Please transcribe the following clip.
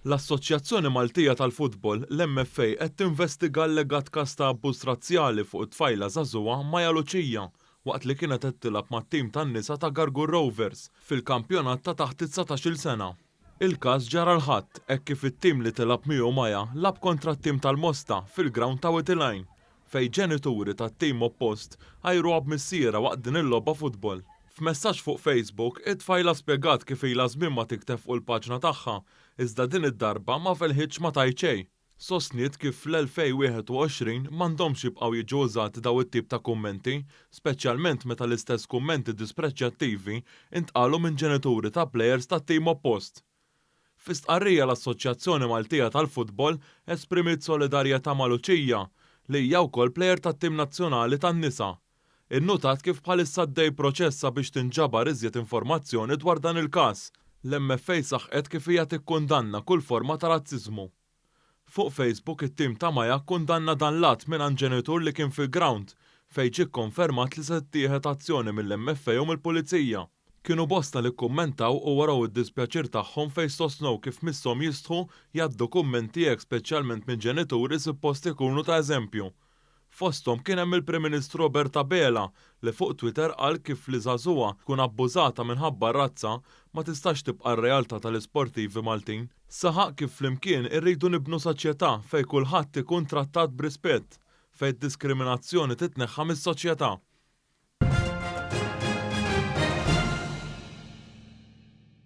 L-Assoċjazzjoni Maltija tal-Futbol, l-MFA qed tinvestiga allegat każ ta' abbuż razzjali fuq it-tfajla żagħżugħa Maya Lucia waqt li kienet qed tilgħab mat-tim tan-nisa ta' Gargur Rovers fil-kampjonat ta' taħt it-dsatax-il sena. Il-każ ġara l-Ħadd hekk kif it-tim li tilgħab miegħu Maya lagħab kontra t-tim tal-Mosta fil-grawnd ta' Wied il-Għajn fejn ġenituri tat-tim oppost għajruha b'missierha waqt din il-logħba futbol. F'messaġġ fuq Facebook, it-tfajla spjegat kif ilha żmien ma tikteb fuq il-paġna tagħha, iżda din id-darba ma felħitx ma tgħid xejn. Sostniet kif fl-2021 m'għandhomx jibqgħu jiġu użati daw it-tip ta' kummenti, speċjalment meta l-istess kummenti dispreġġjattivi ntqalu minn ġenituri ta' plejers tat-tim oppost. Fi stqarrija l-Assoċjazzjoni Maltija tal-Futbol esprimiet solidarjetà ma' Lucia, li hija wkoll plejer tat-tim nazzjonali tan-nisa. Innutat kif bħalissa għaddej proċess sabiex tinġabar iżjed informazzjoni dwar dan il-każ. L-MFA saħqet kif hija tikkundanna kull forma ta' razziżmu. Fuq Facebook it-tim ta' Maya kkundanna dan l-att mingħand ġenitur li kien fil-grawnd, fejn ġie kkonfermat li se tittieħed azzjoni mill-MFA u mill-Pulizija. Kienu bosta li kkummentaw u wrew id-dispjaċir tagħhom fejn sostnew kif misshom jistħu jgħaddu kummenti hekk speċjalment minn ġenituri suppost ikunu ta' eżempju. Fosthom kien hemm il-Prim Ministru Robert Abela li fuq Twitter qal kif li żagħżugħa tkun abbużata minħabba r-razza ma tistax tibqa' r-realtà tal-isportivi Maltin. Saħaq kif flimkien irridu nibnu soċjetà fejn kulħadd ikun trattat b'rispett, fejn d-diskriminazzjoni titneħħa mis-soċjetà.